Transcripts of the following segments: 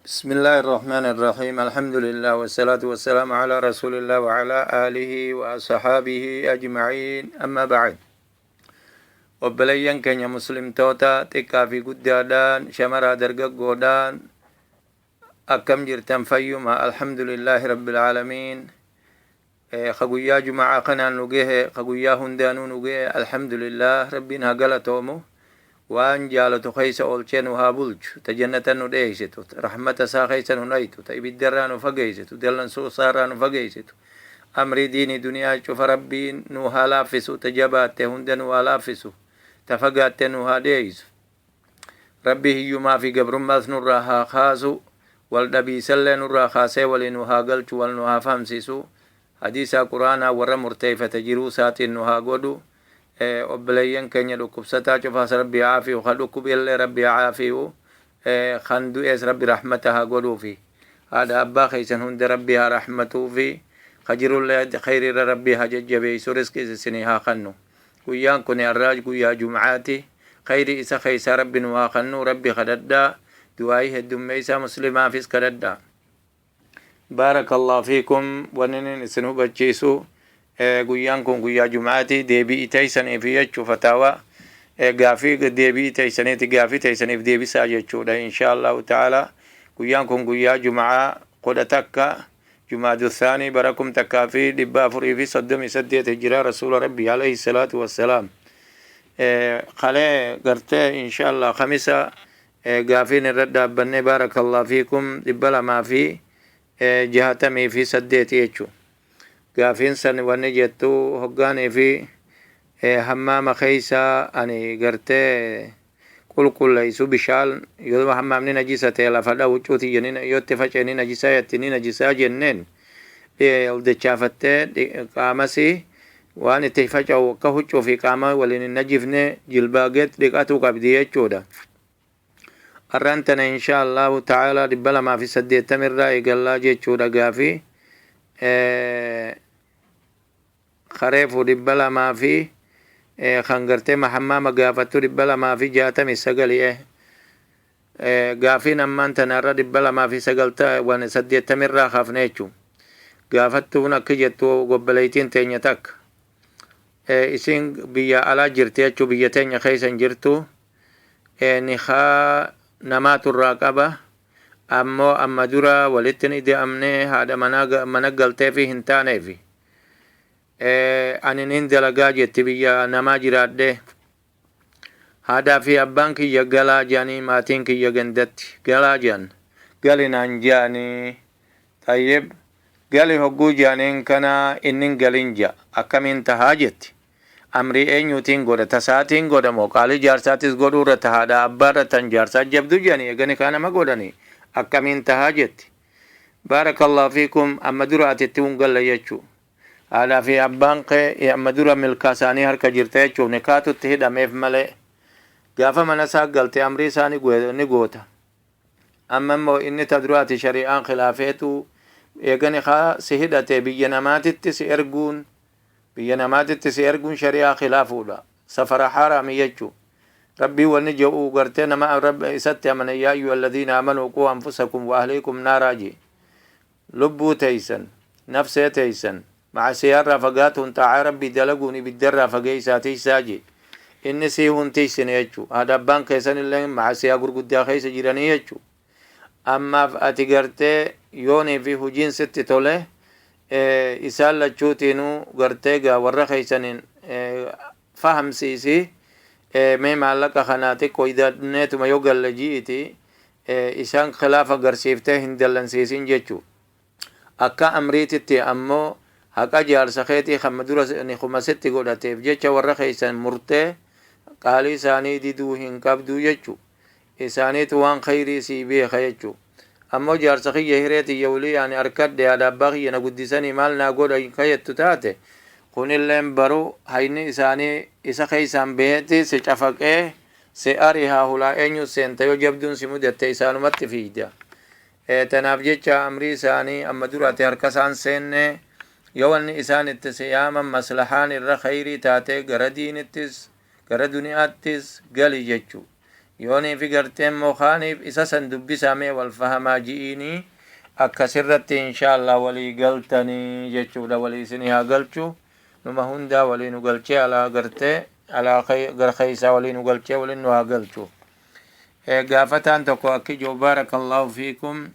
بسم الله الرحمن الرحيم، الحمد لله والصلاة والسلام على رسول الله وعلى آله وأصحابه أجمعين، أما بعد. Obboleeyyan keenya muslimtoota, xiqqaa fi guddaadhaan, shamaraa dargaggoodhaan, akkam jirtan? Fayyuma? Alhamdulillaahi rabbil aalamiin. Ka guyyaa juma'aa kanaan nu gahe, ka guyyaa hundaanuu nu gahe, alhamdulillah, rabbiin haa galatoomu. Waan jaalatu keeysa oolchee nu haa bulchu, ta jannata nu dheeysitu, rahmata isaa keeysa nu dhaytu, ta ibiddarraa nu fageeysitu, dallansuu isaarraa nu fageeysitu. Amrii diinii duniyaa cufa rabbiin nu haa laaffisu, ta jabaatte hunda nu haa laaffisu, ta fagaatte nu haa dheeysu. Rabbi hiyyumaa fi gabrummaas nurraa haa kaasu, wal dhabiisallee nurraa kaasee walii nu haa galchu, wal nu haa fahamsiisu. Hadiisaa quraanaa warra murteeffate jiruu isaatiin nu haa godhu. Obboleeyyan keenya dhukkubsataa cufaas rabbi haa aafiyu, ka dhukkubillee rabbi haa aafiyu, kan du'ees rabbi rahmata haa godhuufi. Haadha abbaa keessan hunda rabbi haa rahmatuufi, ka jirullee khayriirra rabbi haa jajjabeessu, riskiis isinii haa kannu. Guyyaan kun har'aa guyyaa jum'aati. Khayrii isa keessaa rabbi nu haa kannu. Rabbi kadhadhaa, du'aayii heddummeessaa, muslimaafis kadhadhaa. Baarakallahu fiikum. Wanni isin hubachiisu, guyyaan kun guyyaa jum'aati, deebii teeysaniif jechuu, fataawaa gaafii deebii teeysaniiti, gaafii teeysaniif deebisaa jechuudha, insha Allahu ta'ala. Guyyaan kun guyyaa jum'aa 11 Jumaadu Thaanii, bara 1438 hijiraa rasuula rabbii alayhi salaatu wassalaam. Kalee gartee insha Allah kamisa gaafiin irra dhaabbannee, baarakallahu fiikum, 268 jechuu. Gaafiin san wanni jettu, hoggaanii fi hammaama keeysa ani gartee qulqulleessu bishaan, yoo hammaamni najisa ta'e lafa dha'u cuuti yoo itti faca'e ni najisaa jetti, ni najisaa jenneen ol dachaafattee qaamasii waan itti faca'u akka huccuu fi qaama waliin hin najifne jilbaa gad dhiqatuu qabdi jechuudha. Har'aan tana insha Allahu ta'ala 280 irraa eegallaa jechuudha. Gaafii kareefu 200 fi kan gartee mahammaama gaafattu 269. Gaafiin ammaan tanarra 290 waan 80rraa kaafne jechuun, gaafattuun akka jettu, gobboleeytiin teenya takka isiin biyya alaa jirti jechuu, biyya teenya keessa hin jirtu. Nikaa namaatu irraa qaba, ammoo amma dura walitti hin ida'amne, haadha mana galteefi hin taaneefi. Ani nin dalagaa jetti, biyya namaa jiraadhe, haadhaa fi abbaan kiyya galaa jedhanii, maatiin kiyya gandatti galaa jedhan, galinaan jedhanii. Tayyib, gali hogguu jedhaniin kana innin galin jedha, akkamiin tahaa jetti. Amrii eenyuutiin godha? Tasaatiin godha moo qaalii jaarsaatis godhuurra ta haadha abbaarra tan jaarsaa jabdu jedhanii eegani kaa nama godhanii, akkamiin tahaa jetti. Baarakallahu fiikum. Amma dura ati itti hun galle jechuu, haadhaa fi abbaan kee amma dura milkaa isaanii harka jirta jechuuf, nikaatutti hidhameef malee, gaafa mana isaa galte amrii isaa ni goota. Amma immoo inni ta duraati shari'aan khilaafeetu eegani kaa si hidhate biyya namaatitti si erguun, biyya namaatitti si erguun shari'aa khilaafuudha, safara haraami jechuu. Rabbii wanni jedhu gartee nama isatti amane, yaa ayyuha alladhiina amanuu quu anfusakum wa ahliikum naaraa jee. Lubbuu teeysan, nafsee teeysan macasiyaarraa fagaatuun, xaacaa rabbii dalaguun ibiddarraa fageeysaa, tiisaa jee. Inni sii hun tiysine jechuu, haadha abbaan keessan illee macasiyaa gurguddaa keessa jiranii jechuu. Ammaaf ati gartee yoonii fi hujiin sitti tole, isaan lachuutiinuu gartee gaa warra keeysaniin fahamsiisi, mee maallaqa kanaa xiqqoo hidhanneetuma yoo galle ji'iti, isaan khilaafa garsiiftee hin dallansiisin jechuu. Akka amriititti ammoo haqa jaarsa keetii kan dura nikuma sitti godhateef jecha warra keeysan murtee qaalii isaanii diduu hin qabdu jechuu. Isaaniitu waan khayrii sii beeka jechuu. Ammoo jaarsa kiyya hiree tiyya walii ani arkadhe, haadha abbaa kiyya na guddisanii maal naa godha kayyattu taate, kunilleen baru hayni isaanii isa keeysaan behetti si cafaqee si arihaa, hulaa eenyu seenta? Yoo jabduun si mudatte isaanumatti fiigda. Tanaaf jecha amrii isaanii amma dura ati harka isaan seenne, yoo wanni isaan itti si yaaman maslahaan irra khayrii taate, gara diinittis gara duniyaattis gali jechuu. Yooniifi gartee immoo kaaniif isa san dubbisaa mee wal fahamaa ji'iinii akkasirratti inshaallah walii galtanii jechuudha. Walii isinii haa galchu, numa hundaa walii nu galchee, alaa gartee alaa gara keessaa walii nu galchee waliin nu haa galchu. Gaafataan tokko akki jiru, baarakallahu fiikum,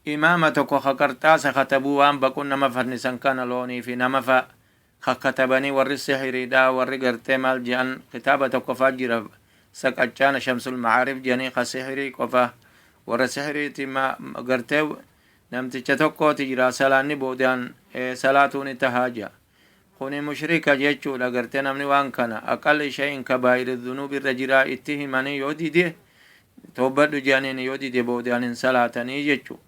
imaama tokko ka qarxaasa katabuu waan baquun nama fannisan kana loonii fi nama fa ka katabanii, warri sihiriidha, warri gartee maal je'an, kitaaba tokko faa jira, saqaccaana Shamsul Macaarif jedhanii, ka sihirii qofa warra sihiriiti. Gartee namticha tokkooti jira, salaanni boodaan salaatuuni tahaa jea. Kuni mushrika jechuudha. Gartee namni waan kana aqalli shay'in kabaa'iri dhunuub irra jira. Itti himanii yoo dide, toobadhu jedhaniin, yoo dide boodaan hin salaatanii jechu.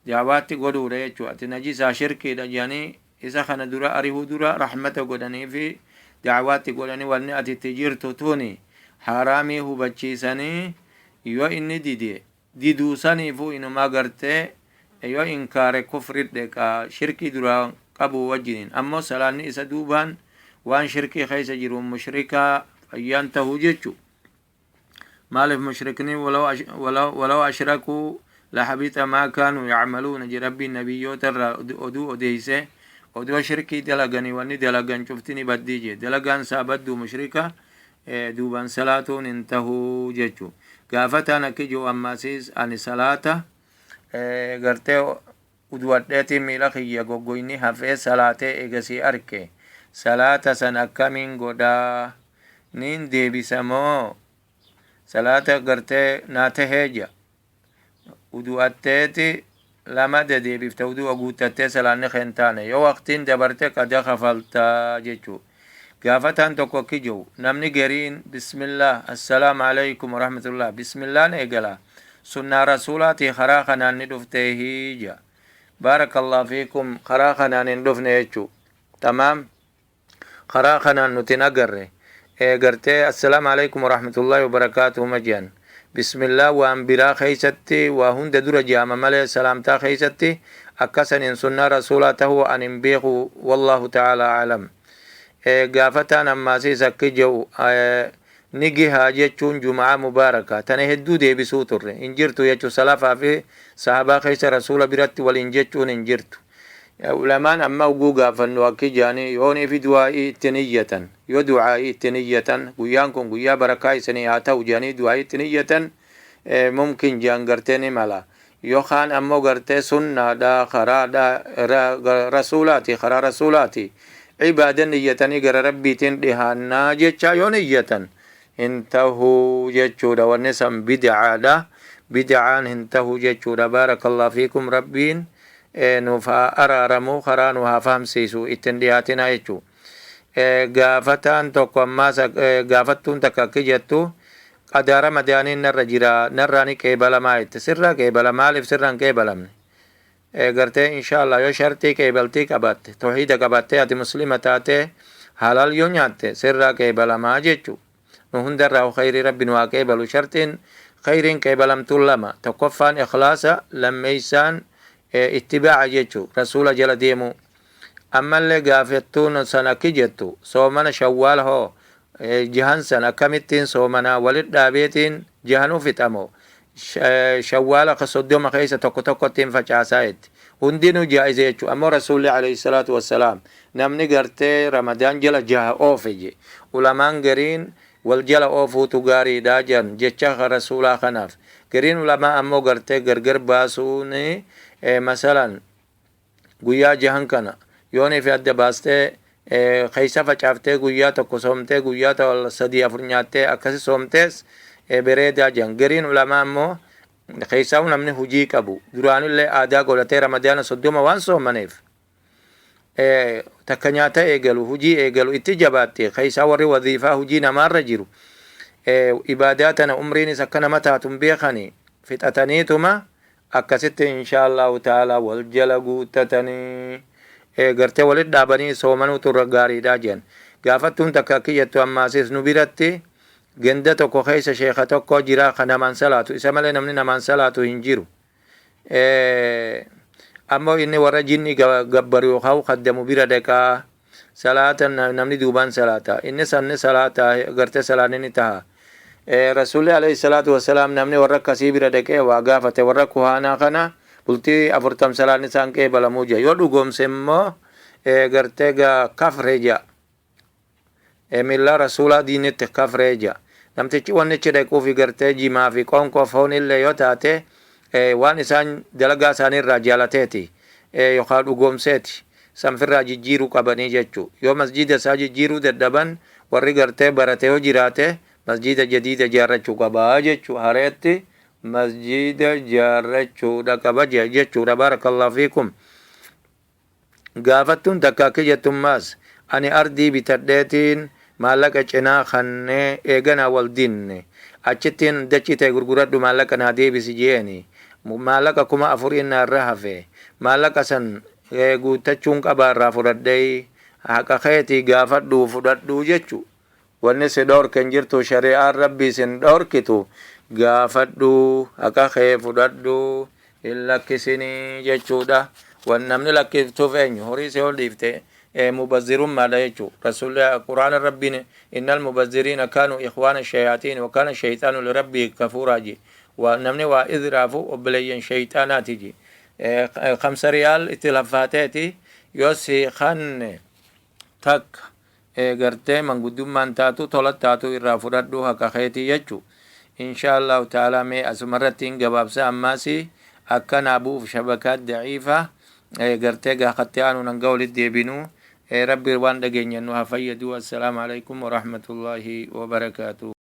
Daawaatti godhuudha jechu. Ati najisaa, shirkiidha jedhanii isa kana dura arihuu dura rahmata godhanii fi daawaatti godhanii, wanni ati itti jirtu tuni haraamii hubachiisanii, yoo inni dide, diduu saniifuu inumaa gartee yoo inkaare kufri dheqa, shirkii duraan qabu wajjiniin. Ammoo salaanni isa duubaan waan shirkii keessa jiru mushrikaa fayyaan tahuu jechu. Maaliif mushrikni walaw ashrakuu lahabita maa kaanuu yacmaluuna je Rabbiin nabiyyoota irraa oduu odeeyse. Odoo shirkii dalaganii wanni dalagan cufti ni baddii je. Dalagaan isaa badduu mushrika duubaan salaatuun hin tahuu jechu. Gaafataan akki jiru ammaasiis, ani salaata gartee udu'adheetiin miila kiyya goggoyni hafee salaatee eegasii arke, salaata san akkamiin godhaa? Niin deebisa moo salaata gartee naa tahee jea? Udu'atteeti lama dedeebifta. Udu'a guuttattee salaanni kee hin taane, yoo waqtiin dabarte qada kafaltaa jechuu. Gaafataan tokko akki jiru, namni gariin bismillah, assalaamu alaykum warahmatullah, bismillaan eegala, sunnaa rasuulaatii karaa kanaan ni dhufteehi jea. Baarakallahu fiikum, karaa kanaan hin dhufne jechuu. Tamaam, karaa kanaan nuti hin agarre. Gartee assalaamu alaykum warahmatullahi wabarakaatuhu ma jean. Bismillah waan biraa keeysatti waa hunda dura je'ama malee salaamtaa keeysatti akkasaniin sunnaa rasuulaa tahuu an hin beeku. Wallahu ta'ala a'lam. Gaafataan ammaasiis akki je'u, ni gihaa jechuun juma'aa mubaaraka tana hedduu deebisuu turre, hin jirtu jechu. Salafaa fi sahabaa keessa rasuula biratti waliin jechuun hin jirtu. Ulamaan amma uguu gaafannu akki jedhanii, yoonii fi du'aa'ii itti niyyatan, yoo du'aa'ii itti niyyatan, guyyaan kun guyyaa barakaa isinii haa ta'u jedhanii du'aa'ii itti niyyatan, mumkin jedhan, gartee ni mala. Yookaan ammoo gartee sunnaadha, karaadha rasuulaati, karaa rasuulaati, ibaada niyyatanii gara rabbiitiin dhihaannaa jecha yoo niyyatan hin tahuu jechuudha. Wanni san bid'aadha, bid'aan hin tahu jechuudha. Baarakallahu fiikum, Rabbiin nuuf haa araaramu, karaa nu haa fahamsiisu. Ittiin dhiyaatinaa jechuu. Gaafataan tokko ammaas, gaafattuun takka akki jettu, qadaa ramadaaniin narra jira, narraa ni qeebalamaa jette. Sirraa qeebala, maaliif sirraa hin qeebalamne? Gartee inshaallah yoo shartii qeebaltii qabaatte, tawhiida qabaattee, ati muslima taatee halaal yoo nyaatte sirraa qeebalamaa jechuu. Nu hundarraa khayrii rabbi nu haa qeebalu. Shartiin khayriin qeebalamtuun lama: tokkoffaan ikhlaasa, lammeeysaan ittibaa'a jechuu, rasuula jala deemuu. Ammallee gaafattuun san akki jettu, soomana shawwaal hoo jahan san akkamittiin soomanaa? Walit dhaabeetiin jahanuu fixamo, shawwaala 30 keessa tokko tokkottiin facaasaa jetti? Hundinuu jaa'iza jechuu. Ammoo rasuulli alayhi salaatu wassalaam namni gartee ramadaan jala jaha oofe je. Ulamaan gariin wal jala oofuutu gaariidha jedhan jecha rasuulaa kanaaf. Gariin ulamaa ammoo gartee gargar baasuun, masalan guyyaa jahan kana yoonii fi adda baastee keessa facaaftee, guyyaa tokko soomtee, guyyaa sadii afur nyaattee akkasi soomtees bareedaa jedhan. Gariin ulamaa ammoo keessaa namni hujii qabu duraanillee aadaa godhatee ramadaana 30 waan soomaneef takka nyaata eegalu, hujii eegalu itti jabaatti. Keessaa warri waziifaa hujii namaarra jiru ibaadaa tana umriinis akka nama taatun beekani fixataniituma akkasitti insha Allahu ta'ala wal jala guuttatanii gartee walit dhaabanii soomanuutu irra gaariidha jedhan. Gaafattuun takka akki jettu ammaasis, nu biratti ganda tokko keessa sheeka tokko jira ka namaan salaatu, isa malee namni namaan salaatu hin jiru. Ammoo inni warra jinni gabbaru yookaan kaddamu bira dhaqaa, salaata namni duubaan salaata, inni sanni salaata gartee salaanni ni taha. Rasuulli alayhi salaatu wassalaam namni warra akkasii bira dhaqee waa gaafate, warra kuhaanaa kana, bultii 40 salaan isaan qeebalamuu jea. Yoo dhugoomse immoo gartee gaa kafre jea, millaa rasuulaa diinitti kafree jea. Namtichi wannichi dhaquufi gartee jimaa fi qoonqoo foonillee yoo taate, waan isaan dalagaa isaanii irraa jaalateeti yookaan dhugoomseeti, sanfirraa jijjiiruu qabanii jechuu. Yoo masjiida isaa jijjiiruu dadhaban, warri gartee barate yoo jiraate, masjiida jadiida ijaarrachuu qabaa jechuu, hareetti masjiida ijaarrachuudha qaba jechuudha. Baarakallahu fiikum. Gaafattuun takka akka jettummaas, ani ardii bitadheetiin maallaqa cinaa kannee, eeganaa wal dinne. Achittiin dachii ta'e gurguradhu, maallaqa naa deebisi jeeni. Maallaqa 4000 naarra hafe. Maallaqa san guuttachuun qabaa irraa fudhadhee? Haqa keetii gaafadhuu fudhadhuu jechu. Wanni si dhoorke hin jirtu, shari'aan rabbii sin dhoorkitu. Gaafadhuu haqa kee fudhadhuu, hin lakkisinii jechuudha. Wan namni lakkiftuuf eenyu horii si ol dhiifte mubazzirummaadha jechuu. Rasuulli quraana rabbiin innal mubazziriina kaanuu ikhwaana shayaatiin wa kaana shayxaanu lirabbii kafuuraa je. Waa namni waa izraafu obboleeyyan shayxaanaati je. 5 riyaal itti laffaateeti yoo si kanne takka gartee manguddummaan taatu tola taatu irraa fudhadhu haqa keetii jechu. Insha Allahu ta'ala, mee asumarratti hin gabaabsa. Ammaasi akkanaa bu'uuf shabakaa daciifa gartee gaafatti aanu hanga walitti deebinu, rabbi waan dhageenye nu haa fayyadu. Assalaamu alaikum warahmatullaahi wabarakaatuh.